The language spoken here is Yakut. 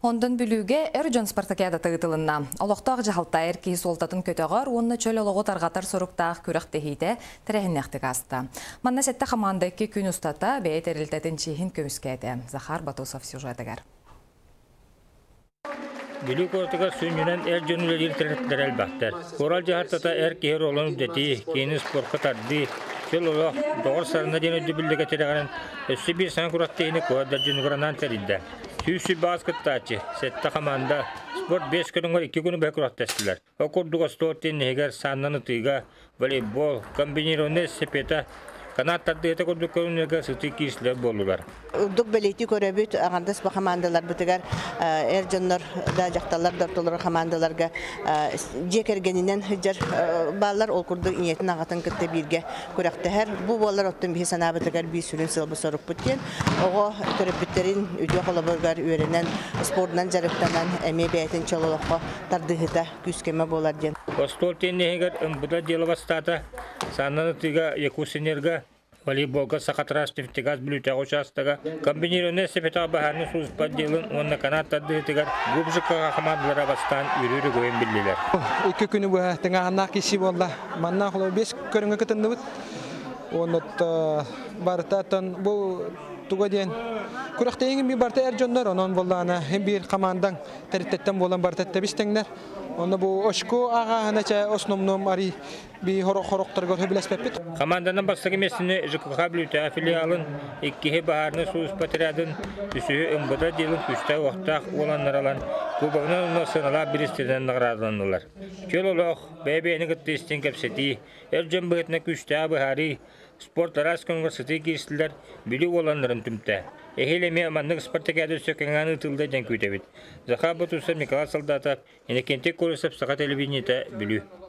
Онтон Бүлүүгэ эр дьон спартакиадата ыытылынна. Олохтоох дьаһалта эр киһи суолтатын көтөҕөр уонна чөл олоҕу тарҕатар соруктаах күрэхтэһиитэ тэрээһиннээхтик ааста. Манна сэттэ хамаанда икки күн устата бэйэ тэрилтэтин чиэһин көмүскээтэ. Захар Батусов сюжетыгар. Бүлүү куоратыгар сүнньүнэн эр дьон үлэлиир тэрилтэлэр элбэхтэр. Куорат дьаһалтата эр киһи оруолун үрдэтии, киини спорка тардыы, чөл олох, доҕор сарына диэн өйдөбүллэргэ тирэҕирэн өссө биир саҥа күрэхтэһиини куорат дьонугар анаан тэрийдэ. 120 кыттааччы, сэттэ хамаанда, спорт биэс көрүҥэр икки күнү быһа күрэхтэстилэр. Ол курдук остуол тенниһигэр, сааннан ытыыга, волейбол, комбинированнай эстафета, канат тардыыта курдук көрүҥнэргэ сытыы киирсилэр буоллулар. Үрдүк бэлиэтии көрөбүт, аҥардас бу хамаандаларбытыгар эр дьоннор да, дьахталлар да ортолоро хамаандаларга дьиэ кэргэнинэн сылдьар бааллар. Ол курдук ийэтин аҕатын кытта бииргэ күрэхтэһэр. Бу буолар оттон биһи санаабытыгар биир сүрүн сыалбыт-сорукпут диэн оҕо төрөппүттэрин үтүө холобуругар үөрэнэн, спордунан дьарыктанан эмиэ бэйэтин чөл олоххо тардыһыыта күүс-көмө буолар диэн. Остуол тенниһигэр МВД дьыала бастаата, Саннан ытыыга Якутсэнерго волейболга Сахатрас нефтегаз Бүлүүтээҕи учаастага комбинированнай эстафетаҕа баһаарынай сулууспа отделын уонна канат тардыһыытыгар Губжикаҕа хамаандалара бастаан үөрүү өрөгөйүн биллилэр. Икки күнү быһа тыҥааһыннаах киирсии буолла. Манна холобур биэс көрүҥҥэ кытынныбыт. Уонна барыта бу туга диэн күрэхтэһииҥ би барыта эр дьоннор, онон буоллаҕына һин биир хамаандаҥ тэрилтэттэн буолан барыта тэбис тэҥнэр. Онно бу очко ааҕааһына чэ основном арый би хорохторгор сөбүлэспэппит. Хамаанданан бастакы миэстэни ЖКХ Бүлүүтээҕи филиалын, иккиһи баһаарынай сулууспа отрядын, үсүһү МВД отделын күүстээх-уохтаах уоланнар ылан, кубогынан уонна сыаналаах бириистэринэн наҕараадаланнылар. Чөл олох, бэйэ-бэйэни кытта истиҥ кэпсэтии, эр дьон быһыытынан күүстээх быһаарыы, спорт араас көрүҥэр сытыы киирсилэр Бүлүү уоланнарын түмтэ. Эһиил эмиэ маннык спартакиада өссө кэҥээн ыытыллыа диэн күүтэбит. Захар Ботусов, Николай Солдатов, Иннокентий Колесов, Саха телевидениетэ, Бүлүү.